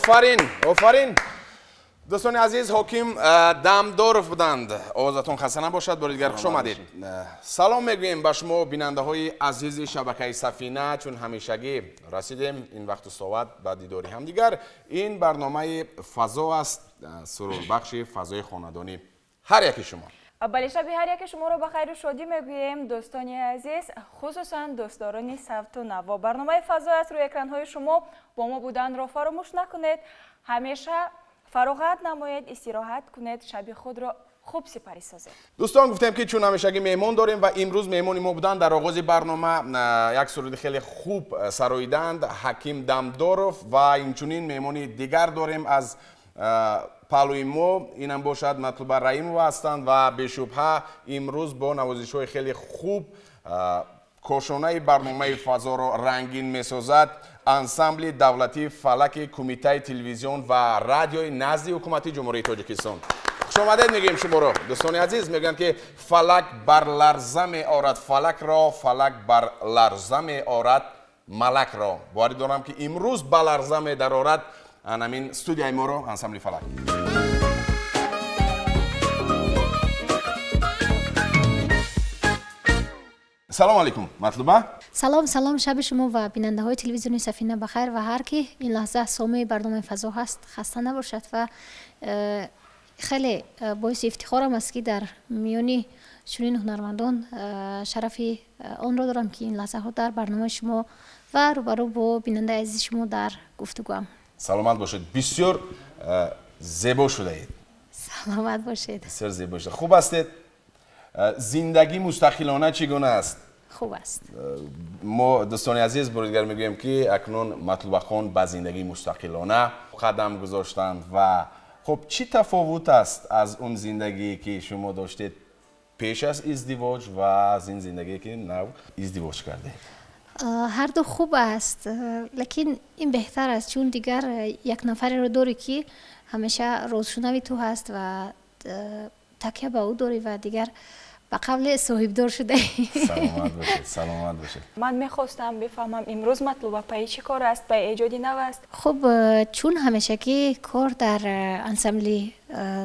Офарин, офарин. Дӯстони азиз, Ҳоким Дамдоров буданд. Овозатон хаста набошад, бори дигар хуш омадед. Салом мегӯем ба шумо, бинандаҳои азизи шабакаи Сафина. Чун ҳамешагӣ расидем ин вақту соат ба дидори ҳамдигар. Ин барномаи фазо аст, сурурбахши фазои хонадонӣ ҳар яки шумо. Бале, шаби ҳар яки шуморо ба хайру шодӣ мегӯем, дӯстони азиз, хусусан дӯстдорони савту наво. Барномаи фазо аст рӯи экранҳои шумо. Бо мо буданро фаромӯш накунед. Ҳамеша фароғат намоед, истироҳат кунед, шаби худро хуб сипарӣ созед. Дӯстон, гуфтем ки чун ҳамешагӣ меҳмон дорем ва имрӯз меҳмони мо буданд. Дар оғози барнома як суруди хеле хуб сароиданд Ҳаким Дамдоров ва инчунин меҳмони дигар дорем аз паҳлӯи мо, инам бошад Матлуба Раимова ҳастанд ва бешубҳа имрӯз бо навозишҳои хеле хуб кошонаи барномаи фазоро рангин месозад ансамбли давлатии фалаки Кумитаи телевизион ва радиои назди ҳукумати Ҷумҳурии Тоҷикистон. Хушомадед мегӯем шуморо, дӯстони азиз. Мегӯянд ки фалак бар ларза меорад фалакро, фалак бар ларза меорад малакро. Боварӣ дорам ки имрӯз ба ларза медарорад анамин студияи моро ансамбли фалак. Салом алейкум, Матлуба. Салом, салом, шаби шумо ва бинандаҳои телевизиони Сафина бахайр ва ҳар ки ин лаҳза сомеи барномаи фазо ҳаст, хаста набошад ва хеле боиси ифтихорам аст ки дар миёни чунин ҳунармандон шарафи онро дорам ки ин лаҳзаҳо дар барномаи шумо ва рӯбарӯ бо бинандаи азизи шумо дар гуфтугӯам. Саломат бошед, бисёр зебо шудаед. Саломат бошед. Бисёр зебо шуда. Хуб ҳастед? Зиндагӣ мустақилона чӣ гуна аст? Хуб аст. Мо, дӯстони азиз, бори дигар мегӯем ки акнун Матлубахон ба зиндагии мустақилона қадам гузоштанд ва хуб, чӣ тафовут аст аз он зиндагие ки шумо доштед пеш аз издивоҷ ва аз ин зиндагие ки нав издивоҷ кардед? Ҳар ду хуб аст, лекин ин беҳтар аст, чун дигар як нафареро дорӣ ки ҳамеша розшунави ту ҳаст ва такя ба ӯ дорӣ ва дигар ба қавле соҳибдор шудаӣ. Саломат бошед, саломат бошед. Ман мехостам бифаҳмам имрӯз Матлуба пайи чӣ кор аст, пайи эҷоди нав аст? Хуб, чун ҳамешагӣ кор дар ансамбли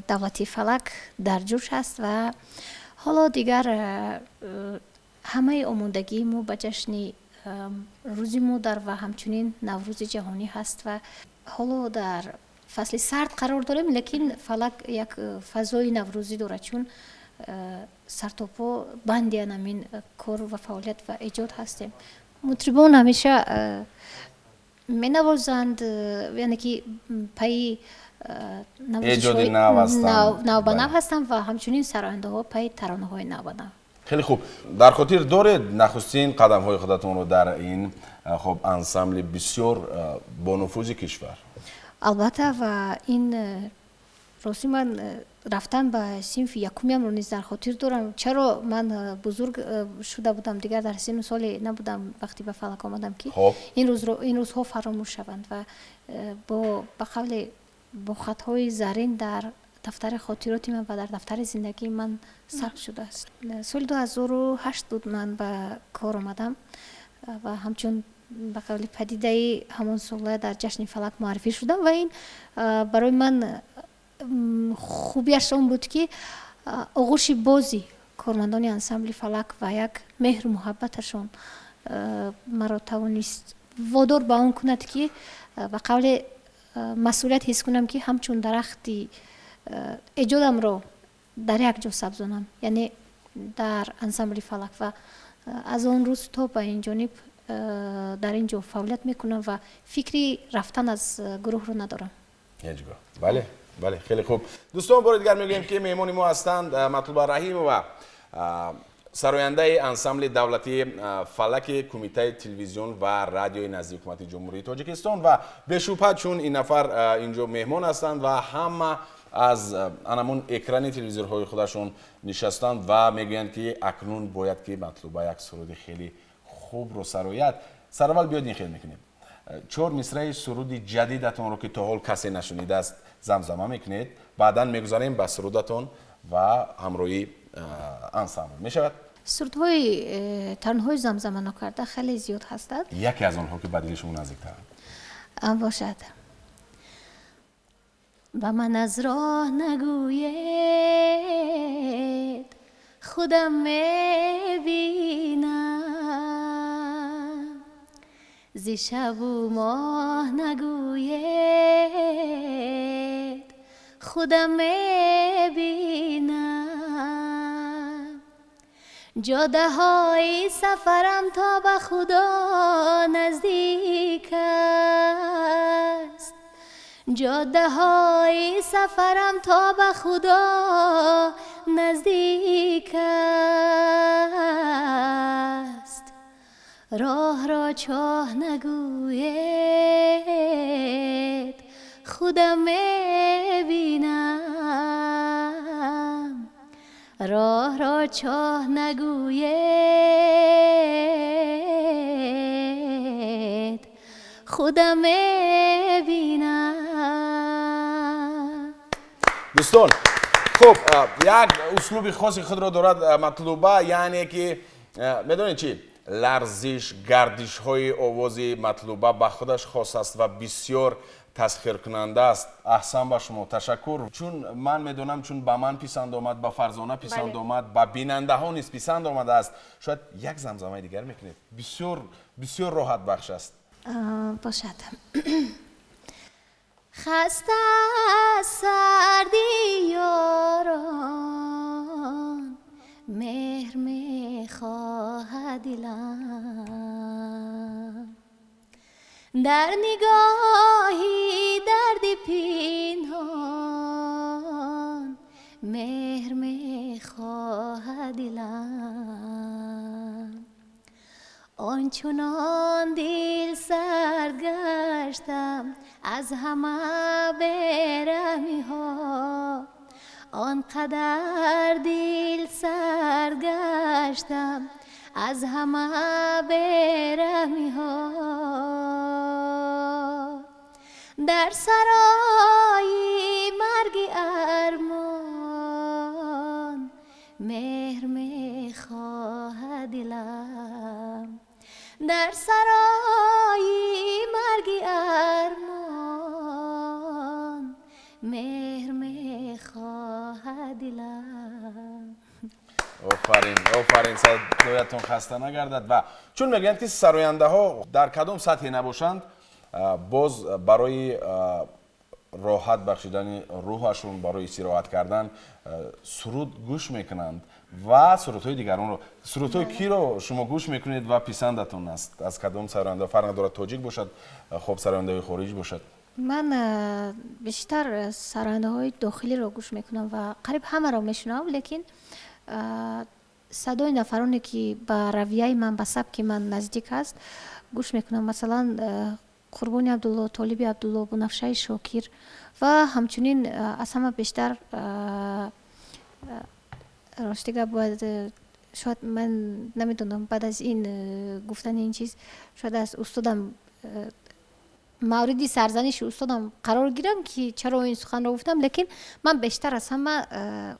давлатии фалак дар ҷӯш аст ва ҳоло дигар ҳамаи омодагии мо ба ҷашни рӯзи модар ва ҳамчунин Наврӯзи ҷаҳонӣ ҳаст ва ҳоло дар фасли сард қарор дорем, лекин фалак як фазои наврӯзӣ дорад, чун сартопо банди анамин кор ва фаъолият ва эҷод ҳастем. Мутрибон ҳамеша менавозанд, яъне ки пайи эҷоди нав ҳастанд, навбанав ҳастанд ва ҳамчунин сарояндаҳо пайи таронаҳои навбанав. Хеле хуб. Дар хотир доред нахустин қадамҳои худатонро дар ин хуб ансамбли бисёр бонуфузи кишвар? Албатта, ва ин рости ман рафтан ба синфи якумиамро низ дар хотир дорам. Чаро ман бузург шуда будам, дигар дар синну соле набудам вақте ба фалак омадам ки ин рӯзҳо фаромӯш шаванд ва бо ба қавле бо хатҳои зарин дар дафтари хотироти ман ва дар дафтари зиндагии ман сабт шудааст. Соли 2008 буд ман ба кор омадам ва ҳамчун ба қавли падидаи ҳамон сола дар ҷашни фалак муаррифӣ шудам ва ин барои ман хубияш он буд ки оғӯши бози кормандони ансамбли фалак ва як меҳру муҳаббаташон маро тавонист водор ба он кунад ки ба қавле масъулият ҳис кунам ки ҳамчун дарахти эҷодамро дар як ҷо сабзонам, яъне дар ансамбли фалак, ва аз он рӯз то ба ин ҷониб дар ин ҷо фаъолият мекунам ва фикри рафтан аз гурӯҳро надорам. Ҳеҷ гоҳ. Бале, бале, хеле хуб. Дӯстон, бори дигар мегӯем ки меҳмони мо ҳастанд Матлуба Раҳимова, сарояндаи ансамбли давлатии фалаки Кумитаи телевизион ва радиои назди ҳукумати Ҷумҳурии Тоҷикистон ва бешубҳа чун ин нафар инҷо меҳмон ҳастанд ва ҳама аз анамун экрани телевизорҳои худашон нишастанд ва мегӯянд ки акнун бояд ки Матлуба як суруди хеле хубро сарояд. Сараввал биёд ин хел мекунем. 4 мисраи суруди ҷадидатонро ки то ҳол касе нашунидааст замзама мекунед, баъдан мегузарем ба сурудатон ва ҳамроҳии ансамбл. Мешавад? Сурудҳои таронаҳои замзама накарда хеле зиёд ҳастанд. Яке аз онҳо ки ба дили шумо наздиктаранд. Бошад. Ба ман аз роҳ нагӯед, худам мебинам. Зи шабу моҳ нагӯед, худам мебинам. Ҷодаҳои сафарам то ба Худо наздик аст. Ҷодаҳои сафарам то ба Худо наздик аст. Роҳро чоҳ нагӯед, худам мебинам. Роҳро чоҳ нагӯед, худам мебинам. Дӯстон, хуб, як услуби хоси худро дорад Матлуба, яъне ки медонед чӣ, ларзиш, гардишҳои овози Матлуба ба худаш хос аст ва бисёр тасхиркунанда аст. Аҳсан ба шумо, ташаккур. Чун ман медонам, чун ба ман писанд омад, ба Фарзона писанд омад, ба бинандаҳо низ писанд омадааст, шояд як замзамаи дигар мекунед. Бисёр бисёр роҳатбахш аст. Бошад. Хаста аз сарди ёрон, меҳр мехоҳад дилам. Дар нигоҳи дарди пинҳон, меҳр мехоҳад дилам. Ончунон дил сард гаштам аз ҳама бераҳмиҳо, он қадар дил сард гаштам аз ҳама бераҳмиҳо. Дар сарои марги армон, меҳр мехоҳад дилам. Дар сарои марги армон, меҳр мехоҳад дилам. Офарин, офарин, садоятон хаста нагардад. Ва чун мегӯянд ки сарояндаҳо дар кадом сатҳе набошанд, боз барои роҳат бахшидани рӯҳашон, барои истироҳат кардан суруд гӯш мекунанд ва сурудҳои дигаронро. Сурудҳои киро шумо гӯш мекунед ва писандатон аст? Аз кадом сароянда, фарқ надорад тоҷик бошад, хоб сарояндаҳои хориҷ бошад? Ман бештар сарояндаҳои дохилиро гӯш мекунам ва қариб ҳамаро мешунавам, лекин садои нафароне ки ба равияи ман, ба сабки ман наздик аст, гӯш мекунам. Масалан, Қурбони Абдулло, Толиби Абдулло, Бунафшаи Шокир ва ҳамчунин аз ҳама бештар, рости гап бояд, шояд ман намедонам, баъд аз ин гуфтани ин чиз шояд аз устодам мавриди сарзаниши устодам қарор гирам ки чаро ин суханро гуфтам, лекин ман бештар аз ҳама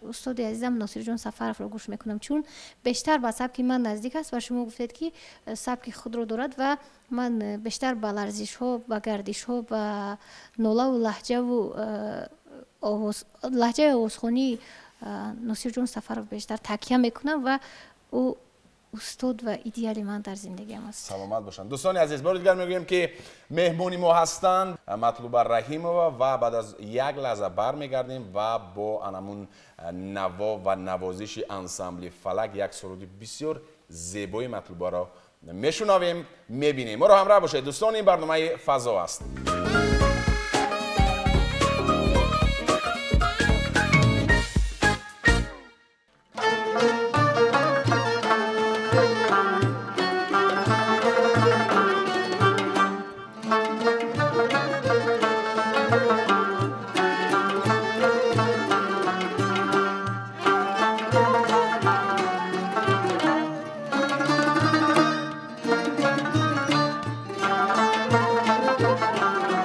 устоди азизам Носирҷон Сафаровро гӯш мекунам, чун бештар ба сабки ман наздик аст ва шумо гуфтед ки сабки худро дорад ва ман бештар ба ларзишҳо, ба гардишҳо, ба нолаву лаҳҷаву лаҳҷаи овозхонии Носирҷон Сафаров бештар такя мекунам ва ӯ устод ва идеали ман дар зиндагиам аст. Саломат бошанд. Дӯстони азиз, бори дигар мегӯем ки меҳмони мо ҳастанд Матлуба Раҳимова ва баъд аз як лаҳза бармегардем ва бо анамун наво ва навозиши ансамбли Фалак як суруди бисёр зебои Матлубаро мешунавем, мебинем. Моро ҳамроҳ бошед дӯстон, ин барномаи Фазо аст. Thank you.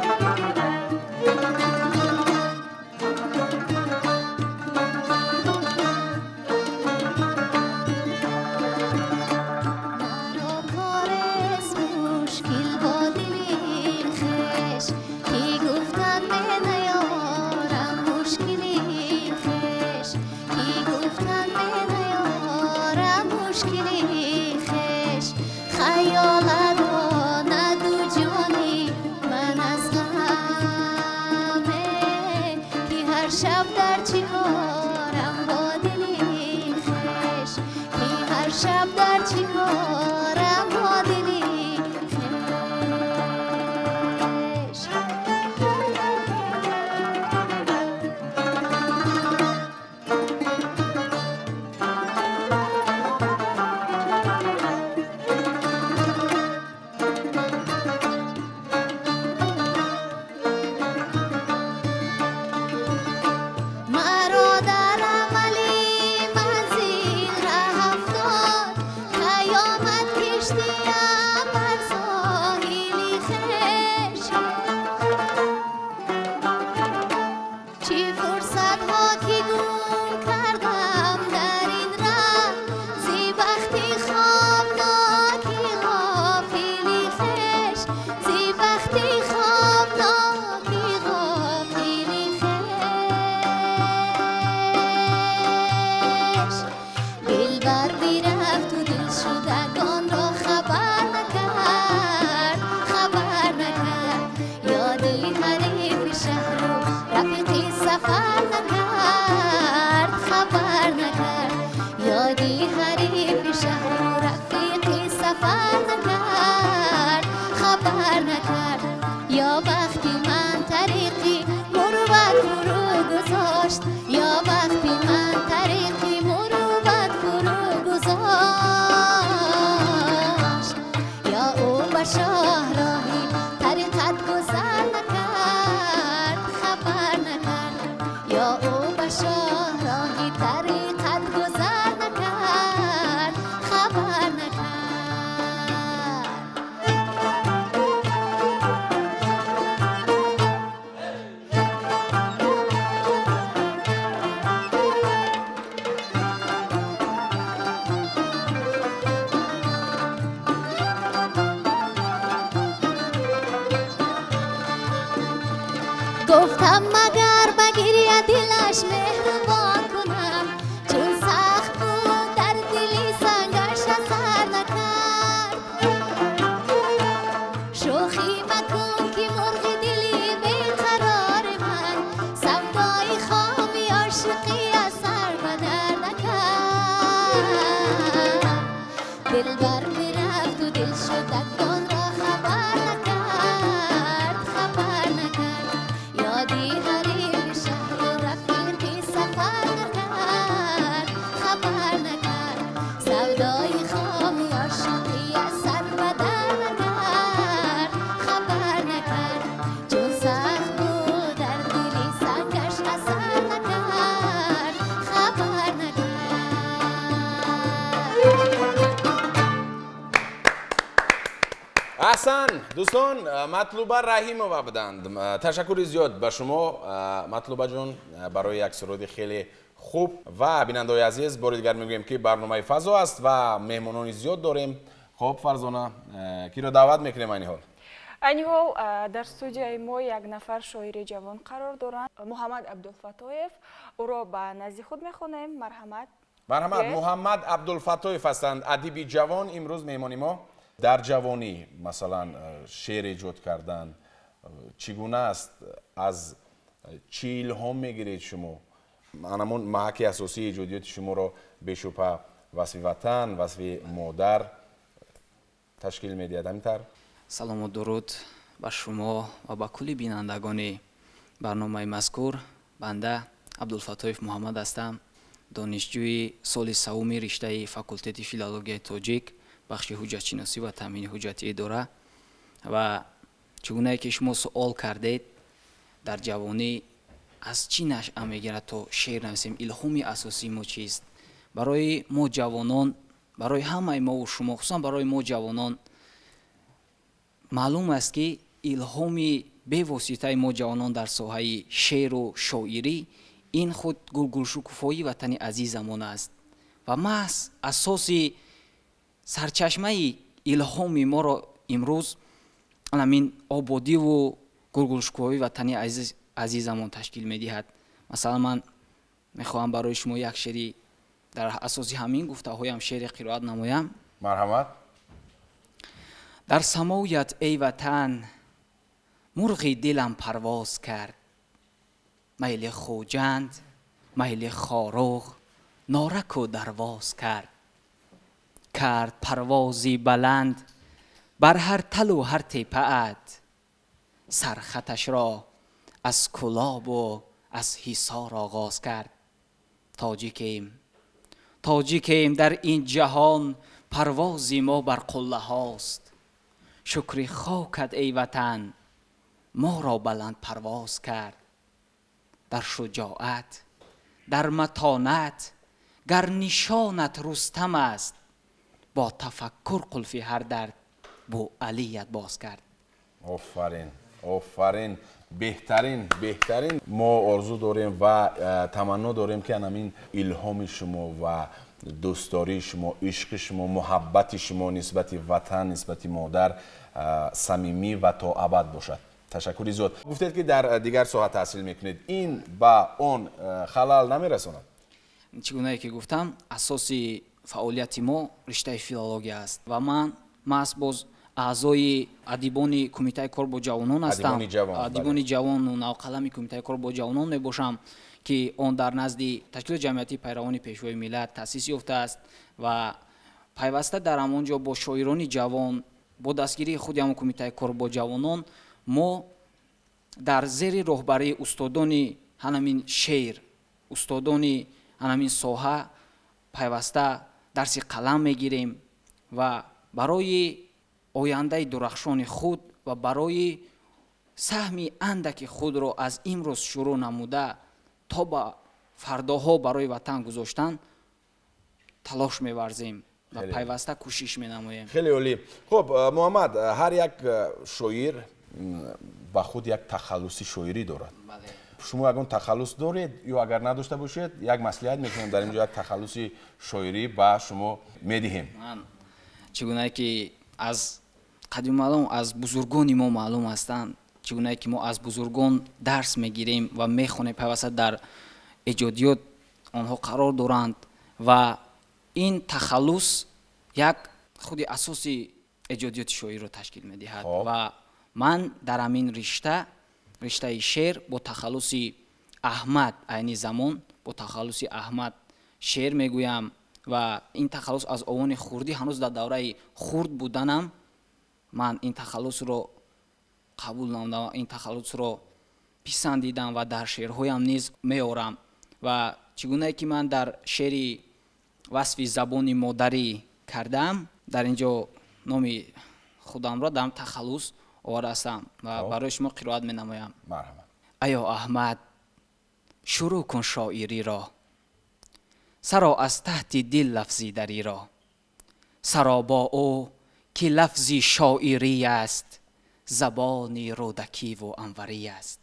Дилбар бирафту дил шудагонро хабар накард, хабар накард. Ёди ҳарифи шаҳру рафиқи сафар накард, хабар накард. Ёди ҳарифи шаҳру рафиқи сафар накард, хабар накард. Ё вақти ман тариқи мурувват фурӯ гузошт, ё вақти ман тариқи мурувват фурӯ гузошт. Ё ӯ ба шоҳроҳи тариқат гузар накард, хабар накард. Ё ӯ ба шоҳроҳи тариқат гузар накард, хабар накард. Гуфтам магар ба гиря дилаш меҳрубон кунам, чун сахт буд дар дили сангаш асар накард. Шӯхӣ макун ки мурғи дили беқарори ман, савдои хоми ошиқӣ асар ба дар накард. Дилбар бирафту дил шудагонро хабар накард, хабар накард. Ёди ҳарифи шаҳру рафиқи сафар накард, хабар накард. Савдои хоми ошиқӣ асар ба дар накард, хабар накард. Чун сахт буд дар дили сангаш асар накард, хабар накард. Аҳсан, дӯстон, Матлуба Раҳимова буданд. Ташаккури зиёд ба шумо, Матлубаҷон, барои як суруди хеле хуб. Ва бинандаҳои азиз, бори дигар мегӯем, ки барномаи фазо аст ва меҳмонони зиёд дорем. Хоб, Фарзона, киро даъват мекунем айни ҳол? Айни ҳол дар студияи мо як нафар шоири ҷавон қарор доранд, Муҳаммад Абдулфатоев. Ӯро ба назди худ мехонем. Марҳамат. Марҳамат. Муҳаммад Абдулфатоев ҳастанд, адиби ҷавон, имрӯз меҳмони мо. Дар ҷавонӣ, масалан, шеър эҷод кардан чӣ гуна аст? Аз чӣ илҳом мегиред шумо? Анамон маҳаки асосии эҷодиёти шуморо бешубҳа васфи ватан, васфи модар ташкил медиҳад, ҳамин тавр? Салому дуруд ба шумо ва ба кулли бинандагони барномаи мазкур. Банда Абдулфатоев Муҳаммад ҳастам, донишҷӯи соли саввуми риштаи факултети филологияи тоҷик, бахши ҳуҷҷатшиносӣ ва таъмини ҳуҷҷати идора. Ва чӣ гунае ки шумо суол кардед, дар ҷавонӣ аз чӣ нашъа мегирад то шеър нависем, илҳоми асосии мо чист? Барои мо ҷавонон, барои ҳамаи мову шумо, хусусан барои мо ҷавонон маълум аст, ки илҳоми бевоситаи мо ҷавонон дар соҳаи шеъру шоирӣ ин худ гулгулшукуфоии ватани азизамон аст ва маҳз асоси сарчашмаи илҳоми моро имрӯз ҳамин ободиву гулгулшукуфоии ватани азизамон ташкил медиҳад. Масалан, ман мехоҳам барои шумо як шеъри дар асоси ҳамин гуфтаҳоям шеъре қироат намоям. Марҳамат. Дар самоят, эй ватан, мурғи дилам парвоз кард, майли Хуҷанд, майли Хоруғ нораку дарвоз кард. Кард парвози баланд бар ҳар талу ҳар тепаат, сархаташро аз Кулобу аз Ҳисор оғоз кард. Тоҷикем, тоҷикем, дар ин ҷаҳон парвози мо бар қуллаҳост. Шукри хокат, эй ватан, моро баланд парвоз кард. Дар шуҷоат, дар матонат гар нишонат Рустам аст, бо тафаккур қулфи ҳар дард бо Алият боз кард. Офарин, офарин, беҳтарин, беҳтарин. Мо орзу дорем ва таманно дорем, ки анамин илҳоми шумо ва дӯстдории шумо, ишқи шумо, муҳаббати шумо нисбати ватан, нисбати модар самимӣ ва то абад бошад. Ташаккури зиёд. Гуфтед, ки дар дигар соҳа таҳсил мекунед, ин ба он халал намерасонад? Чӣ гунае ки гуфтам, асоси фаъолияти мо риштаи филология аст ва ман маҳз боз аъзои адибони кумитаи кор бо ҷавонон ҳастам. Адибони ҷавону навқалами кумитаи кор бо ҷавонон мебошам, ки он дар назди ташкилоти ҷамъиятии пайравони пешвои миллат таъсис ёфтааст ва пайваста дар ҳамон ҷо бо шоирони ҷавон бо дастгирии худи ҳамон кумитаи кор бо ҷавонон мо дар зери роҳбарии устодони ҳанамин шеър, устодони ҳанамин соҳа пайваста дарси қалам мегирем ва барои ояндаи дурахшони худ ва барои саҳми андаки худро аз имрӯз шурӯъ намуда то ба фардоҳо барои ватан гузоштан талош меварзем ва пайваста кӯшиш менамоем. Хеле олӣ. Хуб, Муҳаммад, ҳар як шоир ба худ як тахаллуси шоирӣ дорад. Шумо ягон тахаллус доред ё агар надошта бошед, як маслиҳат мекунем, дар инҷо як тахаллуси шоирӣ ба шумо медиҳем. Ман чӣ гунае ки аз қадим маълум, аз бузургони мо маълум ҳастанд, чӣ гунае ки мо аз бузургон дарс мегирем ва мехонем, пайваста дар эҷодиёт онҳо қарор доранд ва ин тахаллус як худи асоси эҷодиёти шоирро ташкил медиҳад ва ман дар ҳамин ришта, риштаи шеър, бо тахаллуси Аҳмад, айни замон бо тахаллуси Аҳмад шеър мегӯям ва ин тахаллус аз овони хурдӣ, ҳанӯз дар давраи хурд буданам ман ин тахаллусро қабул намудам, ин тахаллусро писандидам ва дар шеърҳоям низ меорам. Ва чӣ гунае ки ман дар шеъри васфи забони модарӣ кардам, дар ин ҷо номи худамро дар тахаллус овардаастам ва барои шумо қироат менамоям. Аё Аҳмад, шурӯъ кун шоириро, саро аз таҳти дил лафзи дариро, саро бо ӯ ки лафзи шоирӣ аст, забони рӯдакиву анварӣ аст,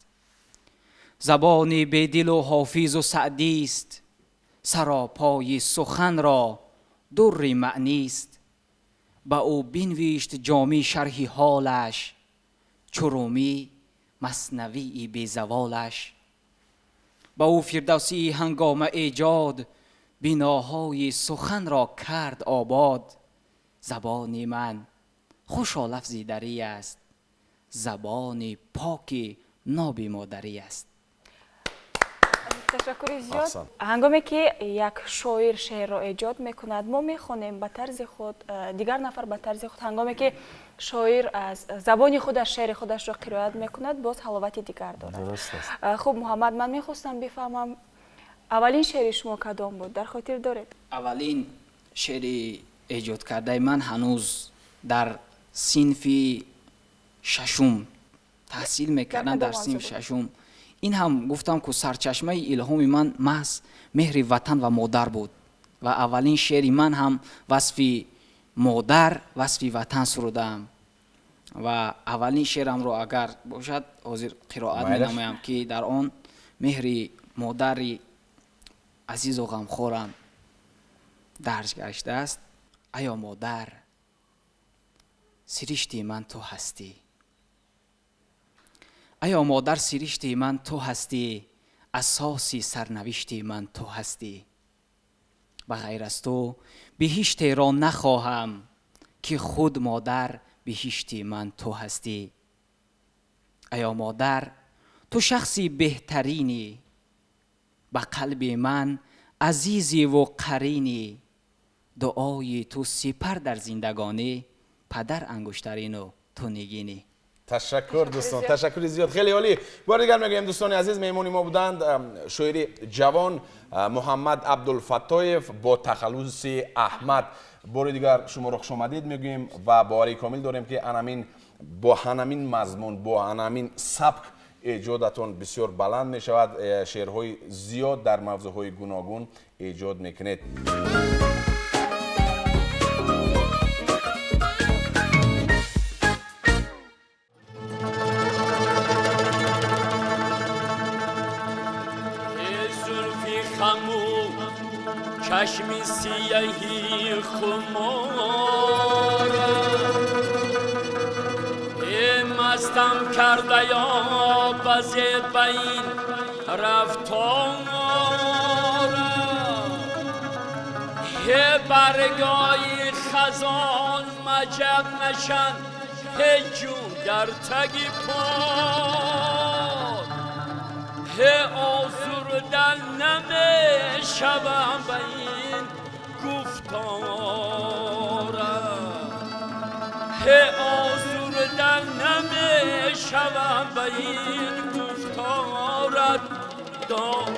забони бедилу ҳофизу саъдист, саропои суханро дурри маънист, ба ӯ бинвишт ҷомӣ шарҳи ҳолаш, чурумӣ маснавии безаволаш, ба ӯ фирдавсии ҳангома эҷод, биноҳои суханро кард обод. Забони ман хушо лафзи дарӣ аст, забони поки ноби модарӣ аст. Ташаккури зиёд. Ҳангоме ки як шоир шеърро эҷод мекунад, мо мехонем ба тарзи худ, дигар нафар ба тарзи худ. Ҳангоме ки шоир аз забони худаш шеъри худашро қироат мекунад, боз ҳаловати дигар дорад. Хуб, Муҳаммад, ман мехостам бифаҳмам, аввалин шеъри шумо кадом буд? Дар хотир доред? Аввалин шеъри эҷод кардаи ман ҳанӯз дар синфи шашум таҳсил мекардам, дар синфи шашум. Ин ҳам гуфтам, ку сарчашмаи илҳоми ман маҳз меҳри ватан ва модар буд ва аввалин шеъри ман ҳам васфи модар, васфи ватан сурудаам ва аввалин шеърамро агар бошад ҳозир қироат менамоям, ки дар он меҳри модари азизу ғамхорам дарҷ гаштааст. Аё модар, сиришти ман ту ҳастӣ, аё модар, сиришти ман ту ҳастӣ, асоси сарнавишти ман ту ҳастӣ, ба ғайр аз ту биҳиштеро нахоҳам, ки худ модар биҳишти ман ту ҳастӣ. Аё модар, ту шахси беҳтаринӣ, ба қалби ман азизиву қаринӣ, дуои ту сипар дар зиндагонӣ, падар ангуштарину ту нигинӣ. Ташаккур дӯстон, ташаккури зиёд, хеле олӣ. Бори дигар мегӯем, дӯстони азиз, меҳмони мо буданд шоири ҷавон Муҳаммад Абдулфаттоев бо тахаллуси Аҳмад. Бори дигар шуморо хушомадид мегӯем ва боварии комил дорем, ки анамин бо ҳанамин мазмун, бо ҳанамин сабк эҷодатон бисёр баланд мешавад, шеърҳои зиёд дар мавзӯъҳои гуногун эҷод мекунед. چشمی سیاهی خمار مستم کرده یا بزید به این رفتار. He برگای خزان مجب نشن he جون در تگی پاد he آزردن نمیشوم به این گفتارم he آزردن نمیشوم به این گفتارت دارم.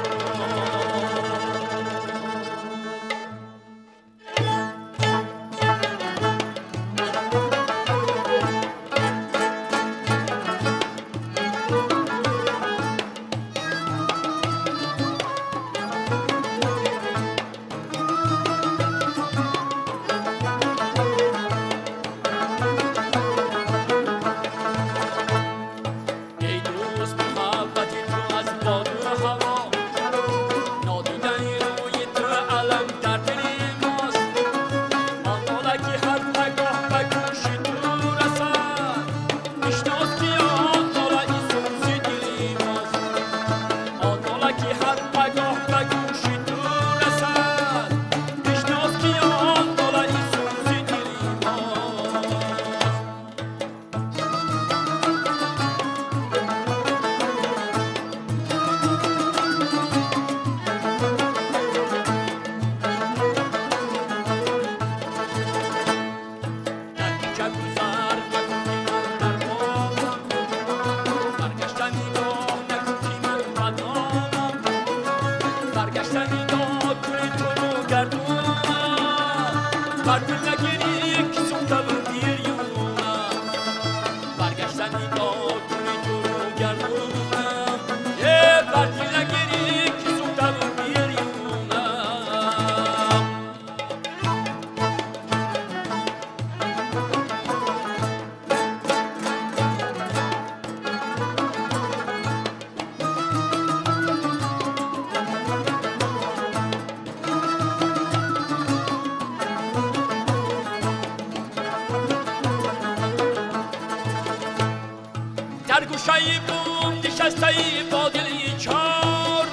در گوشه‌ی بوم نشسته‌ای با دلی چار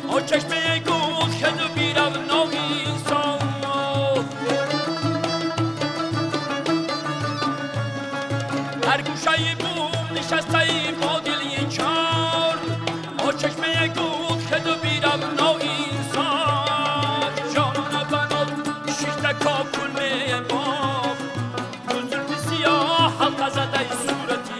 آن چشمه گوش که دو بی‌روناوی سار در گوشه‌ی بوم نشسته‌ای با دلی چار آن چشمه گوش که دو بی‌روناوی سار جانان بنات شیشته کاکل می‌باف دو زلف سیاه حلقه زده صورتی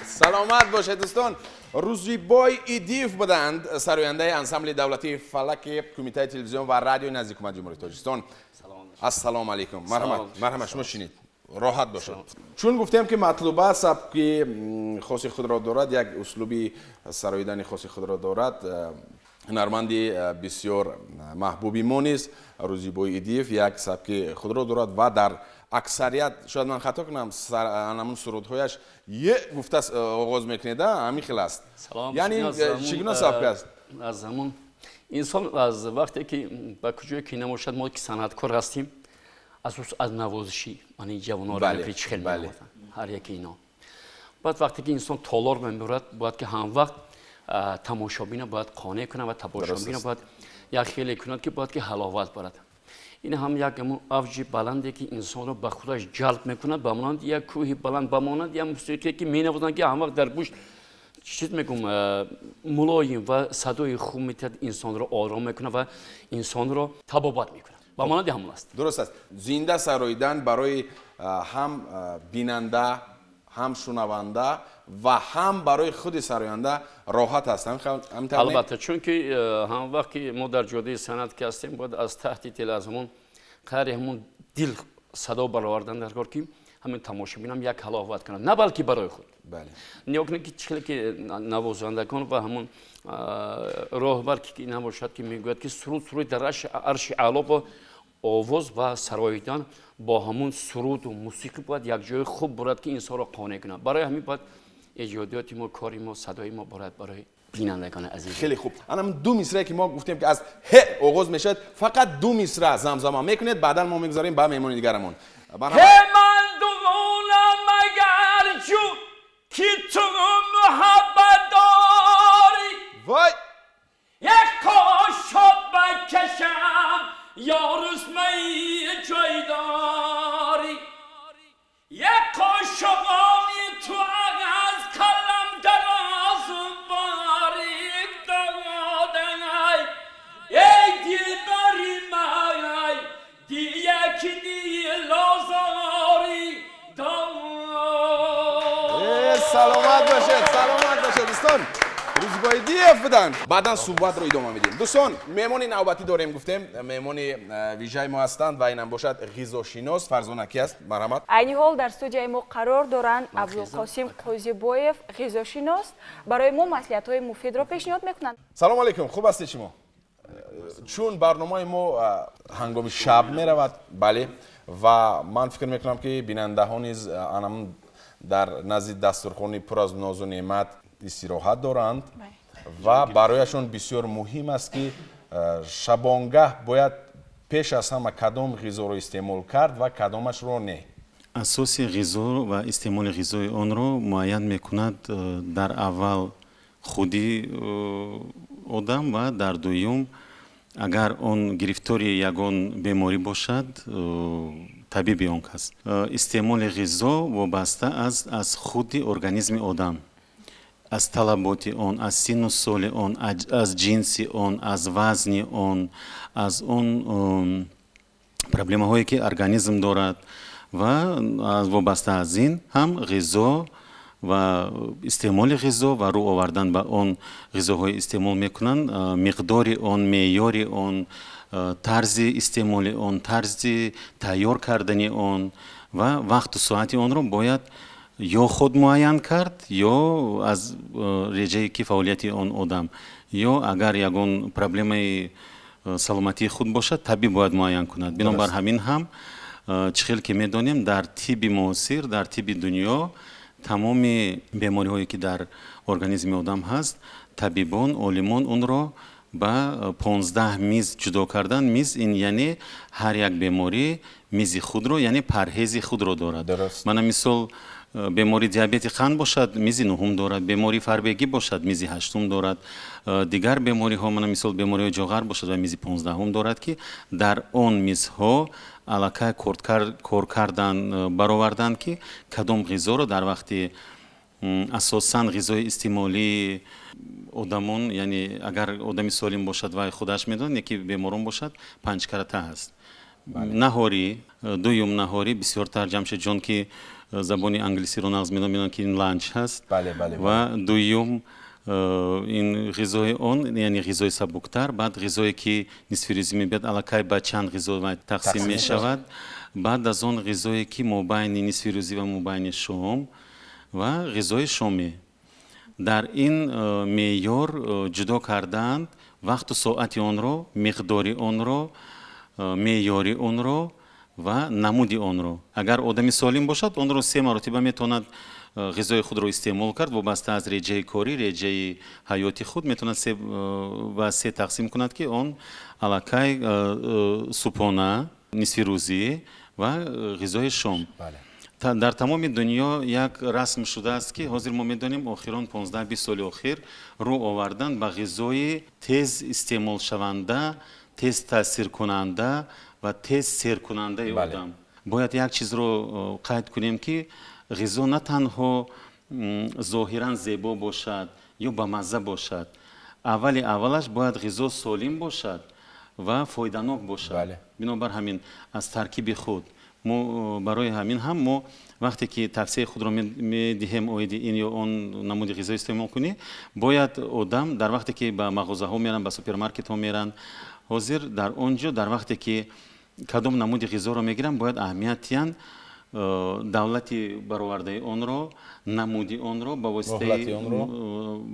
سلامت باشه دوستان. روزیبای ایدیف بودند سراینده انسامبل دولتی فلک کمیته تلویزیون و رادیو نزد حکومت جمهوری تاجیکستان. السلام علیکم. مرحمت مرحمت، شما شینید راحت باشید. چون گفتیم که مطلوبه سبک خاص خود را دارد، یک اسلوبی سرایدن خاص خود را دارد، هنرمند بسیار محبوبی ما نیز روزیبای ایدیف یک سبک خود را دارد و در اکثریت شاید من خطا کنم همون سرودهایش یه گفته آغاز میکنید، همین خیلی است. یعنی چگونه سبک است؟ از همون انسان از وقتی که با کجای که نماشد، ما که صنعتکار هستیم از نوازشی یعنی جوان‌ها را که چخل می‌نوازند هر یکی اینا. بعد وقتی که انسان تالار می‌برد باید که هم وقت تماشابین باید قانع کنه و تماشابین باید یک خیلی کند که باید که حلاوت برد. این هم یک اوج بلندی که انسان رو به خودش جلب میکند، به مانند یک کوه بلند، به مانند یک موسیقی که مینوازند که هم وقت در گوش چیز میگم ملایم و صدای خوب میتد، انسان رو آرام میکنه و انسان رو تبابت میکنه، به مانند همون است. درست است. زنده سراییدن برای هم بیننده ҳам шунаванда ва ҳам барои худи сароянда роҳат аст. Албатта, чунки ҳам вақт ки мо дар ҷодаи санъат ки ҳастем, бояд аз таҳти дил, аз ҳамон қаъри ҳамон дил садо баровардан дар кор, ки ҳамин тамошобинам як ҳаловат кунад, на балки барои худ. Нигоҳ кунед, ки чӣ хеле ки навозандагон ва ҳамон роҳбар ки набошад, ки мегӯяд, ки суруд суруд дар арши аъло бо овоз ва сароидан бо ҳамон суруду мусиқӣ бояд якҷои хуб бурад, ки инсонро қонеъ кунад. Барои ҳамин бояд эҷодиёти мо, кори мо, садои мо борад барои бинандагони азиз. Хеле хуб. Анам ду мисрае ки мо гуфтем, ки аз ҳе оғоз мешавад, фақат ду мисра замзама мекунед, баъдан мо мегузарем ба меҳмони дигарамон. Ҳе ман дунам агар ҷун ки ту муҳаббат дорӣ, вой, як қошоқ бакашам ё русмаи ҷой дорӣ, як қошоқони ту аз қалам дароз борик додай, эй дилбари май дияки дилозорӣ. Саломат бошед, саломат бошед, дӯстон. Рӯзбойдиев буданд. Баъдан суҳбатро идома медиҳем. Дӯстон, меҳмони навбатӣ дорем, гуфтем, меҳмони вижаи мо ҳастанд ва инам бошад ғизошинос Фарзона ки аст. Марҳамат. Айни ҳол дар студияи мо қарор доранд Абдулқосим Қозибоев, ғизошинос, барои мо маслиҳатҳои муфидро пешниҳод мекунанд. Салом алейкум, хуб ҳастед шумо? Чун барномаи мо ҳангоми шаб меравад, бале, ва ман фикр мекунам, ки бинандаҳо низ анам дар назди дастурхони пур аз нозу неъмат истироҳат доранд ва барояшон бисёр муҳим аст, ки шабонгаҳ бояд пеш аз ҳама кадом ғизоро истеъмол кард ва кадомашро не. Асоси ғизо ва истеъмоли ғизои онро муайян мекунад дар аввал худи одам ва дар дуюм, агар он гирифтори ягон беморӣ бошад, табиби он кас. Истеъмоли ғизо вобаста аз худи организми одам, аз талаботи он, аз синну соли он, аз ҷинси он, аз вазни он, аз он проблемаҳое ки организм дорад ва вобаста аз ин ҳам ғизо ва истеъмоли ғизо ва рӯ овардан ба он ғизоҳои истеъмол мекунанд, миқдори он, меъёри он, тарзи истеъмоли он, тарзи тайёр кардани он ва вақту соати онро бояд ё худ муайян кард, ё аз реҷае ки фаъолияти он одам, ё агар ягон проблемаи саломатии худ бошад, табиб бояд муайян кунад. Бинобар ҳамин ҳам, чӣ хел ки медонем, дар тибби муосир, дар тибби дунё тамоми бемориҳое ки дар организми одам ҳаст, табибон, олимон онро ба 15 миз ҷудо кардан. Миз ин яъне ҳар як беморӣ мизи худро, яъне парҳези худро дорад. Мана мисол, бемории диабети қанд бошад, мизи нуҳум дорад, бемории фарбегӣ бошад, мизи ҳаштум дорад, дигар бемориҳо, мана мисол бемориҳои ҷоғар бошад ва мизи 15-ум дорад, ки дар он мизҳо аллакай кор кардан бароварданд, ки кадом ғизоро дар вақти асосан ғизои истеъмолии одамон, яъне агар одами солим бошад вай худаш медонад, яке беморон бошад, панҷкарата ҳаст. Наҳорӣ, дуюм наҳорӣ бисёртар Ҷамшедҷон, ки забони англисиро нағз медонад, ки ин ланч ҳаст. Ва дуюм ин ғизои он, яъне ғизои сабуктар, баъд ғизое ки нисфирӯзӣ мебиёд, аллакай ба чанд ғизо тақсим мешавад, баъд аз он ғизое ки мобайни нисфирӯзӣ ва мобайни шом ва ғизои шомӣ. Дар ин меъёр ҷудо кардаанд вақту соати онро, миқдори онро, меъёри онро ва намуди онро. Агар одами солим бошад, онро се маротиба метавонад ғизои худро истеъмол кард, вобаста аз реҷаи корӣ, реҷаи ҳаёти худ метавонад се ва се тақсим кунад, ки он аллакай субҳона, нисфирӯзӣ ва ғизои шом. Дар тамоми дунё як расм шудааст, ки ҳозир мо медонем охирон 15-20 соли охир рӯ овардан ба ғизои тез истеъмолшаванда, тез таъсиркунанда ва тез серкунандаи одам. Бояд як чизро қайд кунем, ки ғизо на танҳо зоҳиран зебо бошад ё бамазза бошад, аввали аввалаш бояд ғизо солим бошад ва фоиданок бошад. Бинобар ҳамин аз таркиби худ Мо барои ҳамин ҳам мо вақте ки тавсияи худро медиҳем оиди ин ё он намуди ғизо истеъмол кунӣ, бояд одам дар вақте ки ба мағозаҳо меранд, ба супермаркетҳо меранд, ҳозир дар он ҷо дар вақте ки кадом намуди ғизоро мегиранд, бояд аҳамият диҳанд давлати баровардаи онро, намуди онро, ба воситаи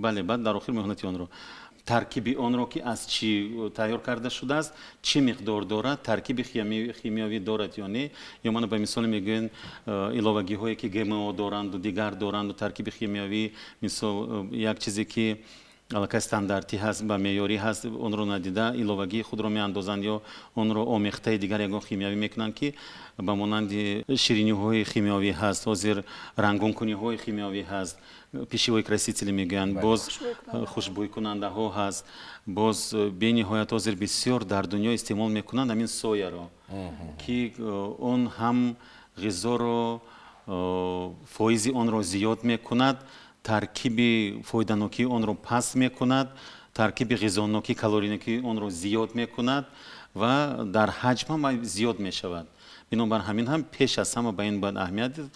бале, баъд дар охир муҳлати онро, таркиби онро, ки аз чӣ тайёр карда шудааст, чӣ миқдор дорад, таркиби химиявӣ дорад ё не. Ё мана ба мисол мегӯянд иловагиҳое ки ГМО доранду дигар доранду таркиби химиявӣ, мисол як чизе ки аллакай стандартӣ ҳаст, ба меъёрӣ ҳаст, онро надида иловагии худро меандозанд ё онро омехтаи дигар ягон химиявӣ мекунанд, ки ба монанди шириниҳои химиявӣ ҳаст, ҳозир рангонкуниҳои химиявӣ ҳаст, пищевой красители мегӯянд, боз хушбӯйкунандаҳо ҳаст, боз бениҳоят ҳозир бисёр дар дунё истеъмол мекунанд ҳамин сояро, ки он ҳам ғизоро фоизи онро зиёд мекунад, таркиби фоиданокии онро паст мекунад, таркиби ғизонокӣ, калоринокии онро зиёд мекунад ва дар ҳаҷм ҳам зиёд мешавад. Бинобар ҳамин ҳам пеш аз ҳама ба ин бояд аҳамият дид.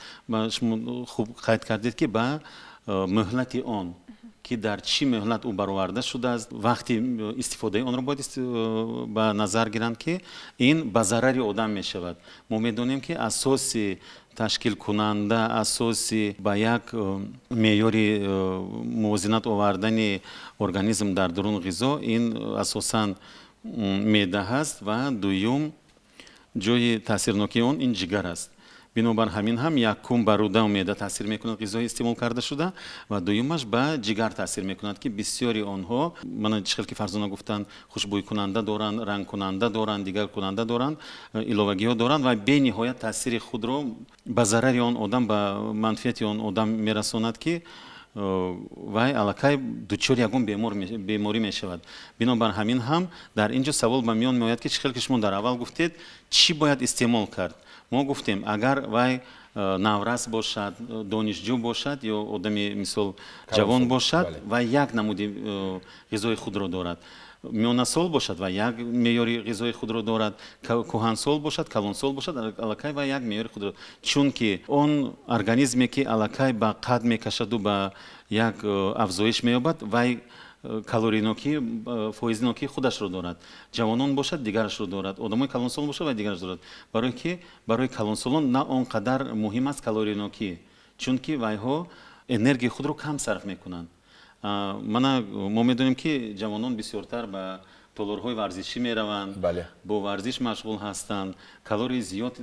Шумо хуб қайд кардед, ки ба муҳлати он, ки дар чӣ муҳлат ӯ бароварда шудааст, вақти истифодаи онро бояд ба назар гиранд, ки ин ба зарари одам мешавад. Мо медонем, ки асоси ташкилкунанда, асоси ба як меъёри мувозинат овардани организм дар дурун ғизо ин асосан меъда ҳаст ва дуюм ҷои таъсирнокии он ин ҷигар аст. Бинобар ҳамин ҳам якум ба рӯдау меъда таъсир мекунад ғизои истеъмол карда шуда ва дуюмаш ба ҷигар таъсир мекунад, ки бисёри онҳо, мана чӣ хел ки Фарзона гуфтанд, хушбӯйкунанда доранд, рангкунанда доранд, дигаркунанда доранд, иловагиҳо доранд ва бениҳоят таъсири худро ба зарари он одам, ба манфиати он одам мерасонад, ки вай аллакай дучори ягон беморӣ мешавад. Бинобар ҳамин ҳам дар ин ҷо савол ба миён меояд, ки чӣ хел ки шумо дар аввал гуфтед, чӣ бояд истеъмол кард? Мо гуфтем, агар вай наврас бошад, донишҷӯ бошад ё одами мисол ҷавон бошад, вай як намуди ғизои худро дорад. Миёнасол бошад ва як меъёри ғизои худро дорад, кӯҳансол бошад, калонсол бошад, аллакай вай як меъёри худро. Чунки он организме ки аллакай ба қад мекашаду ба як афзоиш меёбад, вай калоринокӣ, фоизнокии худашро дорад. Ҷавонон бошад, дигарашро дорад. Одамои калонсол бошад ва дигарашро дорад. Барои ки барои калонсолон на он қадар муҳим аст калоринокӣ, чунки вайҳо энергияи худро кам сарф мекунанд. Мана мо медонем, ки ҷавонон бисёртар ба толорҳои варзишӣ мераванд, бо варзиш машғул ҳастанд, калории зиёд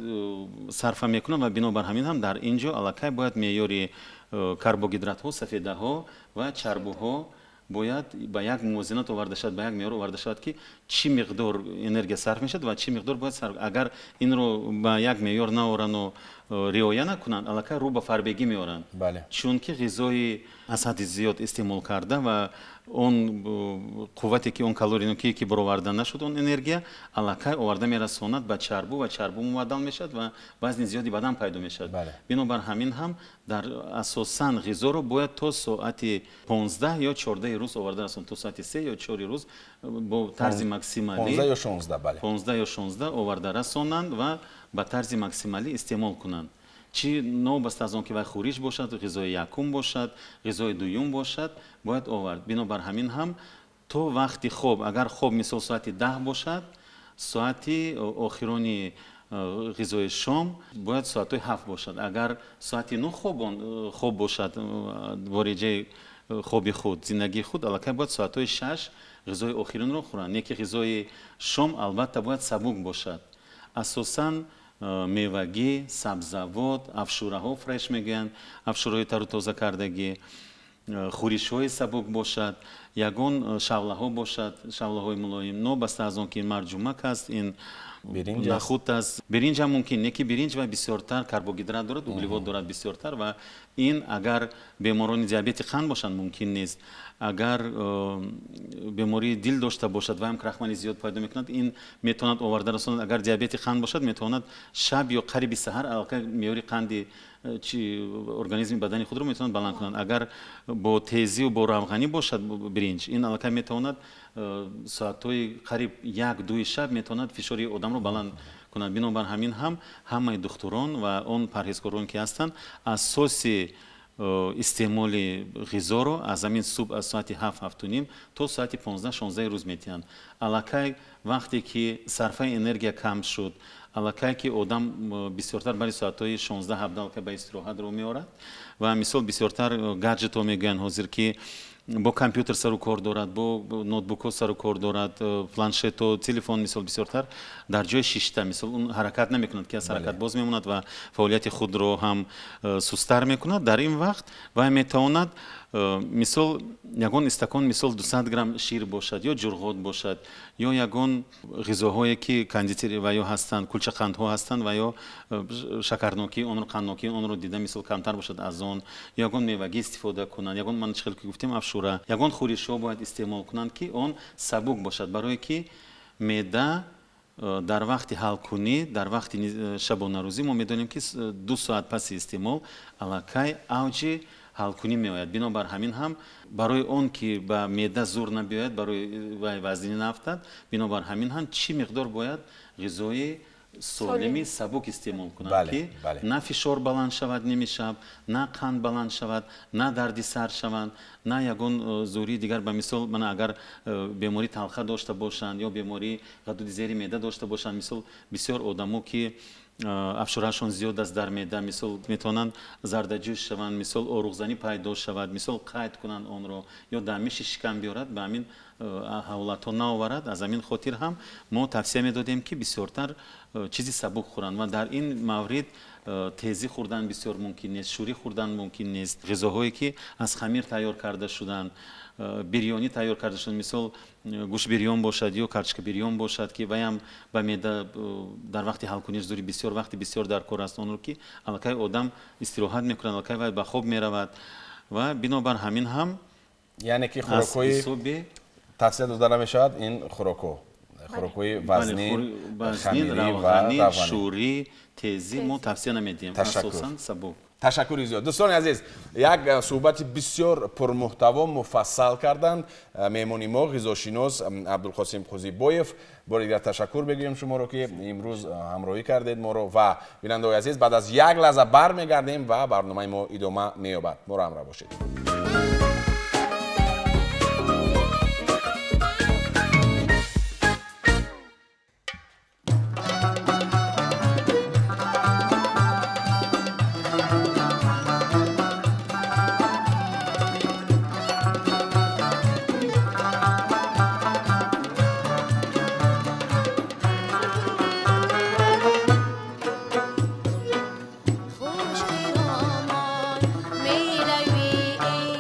сарфа мекунанд ва бинобар ҳамин ҳам дар ин ҷо аллакай бояд меъёри карбогидратҳо, сафедаҳо ва чарбуҳо бояд ба як мувозинат оварда шавад, ба як меъёр оварда шавад, ки чӣ миқдор энергия сарф мешавад ва чӣ миқдор бояд сарф. Агар инро ба як меъёр наорану риоя накунанд, аллакай рӯ ба фарбегӣ меоранд, чунки ғизои аз ҳадди зиёд истеъмол карда ва он қуввате ки он калоринокие ки бароварда нашуд, он энергия аллакай оварда мерасонад ба чарбу ва чарбу мубаддал мешавад ва вазни зиёди бадан пайдо мешавад. Бинобар ҳамин ҳам дар асосан ғизоро бояд то соати 15 ё 14 рӯз оварда расонд, то соати 3 ё 4 рӯз бо тарзи максималӣ 15 ё 16, бале, 15 ё 16 оварда расонанд ва ба тарзи максималӣ истеъмол кунанд. Чӣ новобаста аз он ки вай хӯриш бошад, ғизои якум бошад, ғизои дуюм бошад, бояд овард. Бинобар ҳамин ҳам то вақти хоб, агар хоб мисол соати 10 бошад, соати охирони ғизои шом бояд соатҳои 7 бошад. Агар соати 9 хоб бошад, бо реҷаи хоби худ, зиндагии худ, аллакай бояд соатҳои 6 ғизои охиринро хӯранд. Не ки ғизои шом албатта бояд сабук бошад. Асосан мевагӣ, сабзавот, афшураҳо фреш мегӯянд, афшураҳои тару тоза кардагӣ, хӯришҳои сабук бошад, ягон шавлаҳо бошад, шавлаҳои мулоим, нобаста аз он ки ин марҷумак аст, ин нахуд аст, биринҷ ҳам мумкин, не ки биринҷ ва бисёртар карбогидрат дорад, углевод дорад бисёртар ва ин агар беморони диабети қанд бошанд мумкин нест. Агар бемории дил дошта бошад ва ҳам крахмали зиёд пайдо мекунад, ин метавонад оварда расонад. Агар диабети қанд бошад, метавонад шаб ё қариби саҳар аллакай меъёри қанди организми бадани худро метавонад баланд кунад. Агар бо тезию бо равғанӣ бошад биринҷ, ин аллакай метавонад соатҳои қариб 1-2 шаб метавонад фишори одамро баланд кунад. Бинобар ҳамин ҳам ҳамаи духтурон ва он парҳезкорон ки ҳастанд, асоси истеъмоли ғизоро аз ҳамин субҳ аз соати 7-7:30 то соати 15-16 рӯз метиҳанд. Аллакай вақте ки сарфаи энергия кам шуд, аллакай ки одам бисёртар бари соатҳои 16-17 аллакай ба истироҳат рӯ меорад ва мисол бисёртар гаджетҳо мегӯянд ҳозир ки бо компютер сару кор дорад, бо ноутбукҳо сару кор дорад, планшетҳо, телефон, мисол бисёртар дар ҷои шишта, мисол он ҳаракат намекунад, ки аз ҳаракат боз мемонад ва фаъолияти худро ҳам сустар мекунад. Дар ин вақт вай метавонад мисол ягон истакон, мисол 200 грамм шир бошад ё ҷурғот бошад ё ягон ғизоҳое ки кондитери ва ё ҳастанд, кулчақандҳо ҳастанд ва ё шакарнокии онро, қанднокии онро дида мисол камтар бошад аз он, ягон мевагӣ истифода кунанд, ягон ман чӣ хел ки гуфтем афшура, ягон хӯришҳо бояд истеъмол кунанд ки он сабук бошад, барое ки меъда дар вақти ҳалкунӣ, дар вақти шабонарӯзӣ мо медонем ки 2 соат паси истеъмол аллакай авҷи ҳалкунӣ меояд. Бинобар ҳамин ҳам барои он ки ба меъда зур набиёяд, барои вай вазнинӣ наафтад, бинобар ҳамин ҳам чӣ миқдор бояд ғизои солими сабук истеъмол кунад ки на фишор баланд шавад ними шаб, на қанд баланд шавад, на дарди сар шаванд, на ягон зурии дигар. Ба мисол мана агар бемории талха дошта бошанд ё бемории ғадуди зери меъда дошта бошанд, мисол бисёр одамо ки афшураашон зиёд аст дар меъда, мисол метавонанд зардаҷӯш шаванд, мисол оруғзанӣ пайдо шавад, мисол қайд кунанд онро ё дамиши шикам биёрад, ба ҳамин ҳолатҳо наоварад. Аз ҳамин хотир ҳам мо тавсия медодем ки бисёртар чизи сабук хӯранд ва дар ин маврид тезӣ хӯрдан бисёр мумкин нест, шӯрӣ хӯрдан мумкин нест. Ғизоҳое ки аз хамир тайёр карда шуданд, бирёнӣ тайёр карда шуданд, мисол гӯшбирён бошад ё карчкабирён бошад ки ваям ба меъда дар вақти ҳалкуниш зури бисёр вақти бисёр дар кор аст, онро ки аллакай одам истироҳат мекунад, аллакай вай ба хоб меравад ва бинобар ҳамин ҳам яъне ки хӯрокҳои тавсия дода намешавад ин хӯрокҳо, хӯрокҳои вазнин, хамирӣ ва равғанӣ, шӯрӣ, тезӣ мо тавсия намедиҳем, асосан сабук. Ташаккури зиёд. Дӯстони азиз, як суҳбати бисёр пурмуҳтаво муфассал карданд меҳмони мо ғизошинос Абдулқосим Қӯзибоев. Бори дигар ташаккур мегӯем шуморо ки имрӯз ҳамроҳӣ кардед моро ва бинандаҳои азиз, баъд аз як лаҳза бармегардем ва барномаи мо идома меёбад. Моро ҳамроҳ бошед. خوش خرامان می روی.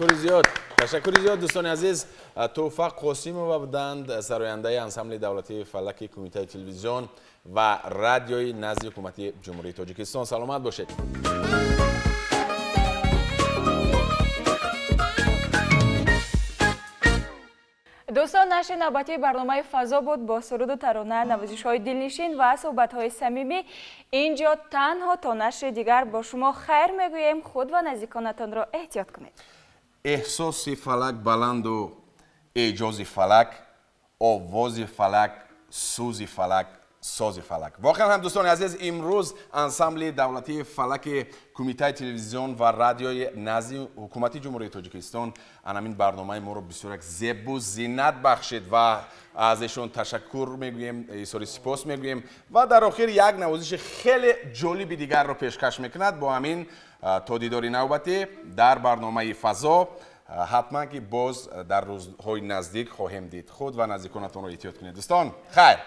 Ташаккури зиёд, ташаккури зиёд, дӯстони азиз. Тӯҳфа Қосимова буданд, сарояндаи ансамбли давлатии фалаки Кумитаи телевизион ва радиои назди Ҳукумати Ҷумҳурии Тоҷикистон. Саломат бошед. Дӯстон, нашри навбатии барномаи «Фазо» буд бо суруду тарона, навозишҳои дилнишин ва суҳбатҳои самимӣ. Инҷо танҳо то нашри дигар бо шумо хайр мегӯем. Худ ва наздиконатонро эҳтиёт кунед. Эҳсоси фалак баланду эъҷози фалак, овози фалак, сӯзи фалак, сози фалак. Воқеан ҳам, дӯстони азиз, имрӯз ансамбли давлатии фалаки Кумитаи телевизион ва радиои назди Ҳукумати Ҷумҳурии Тоҷикистон анамин барномаи моро бисёр як зебу зинат бахшид ва аз эшон ташаккур мегӯем, изҳори сипос мегӯем ва дар охир як навозиши хеле ҷолиби дигарро пешкаш мекунад. Бо ҳамин то дидори навбатӣ дар барномаи «Фазо». Ҳатман ки боз дар рӯзҳои наздик хоҳем дид. Худ ва наздиконатонро эҳтиёт кунед, дӯстон. Хайр.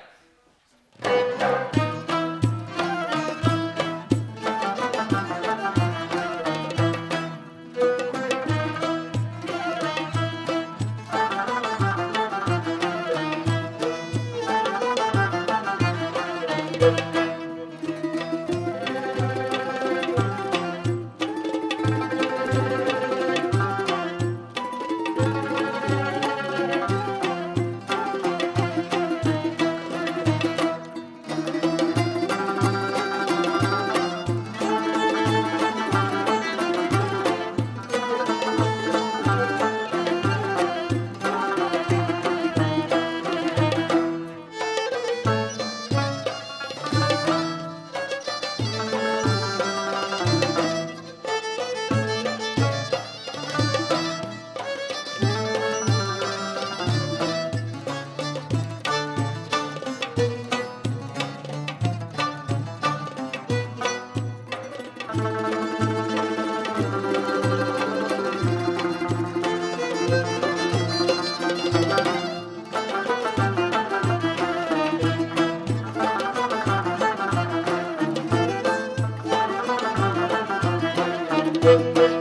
Thank you.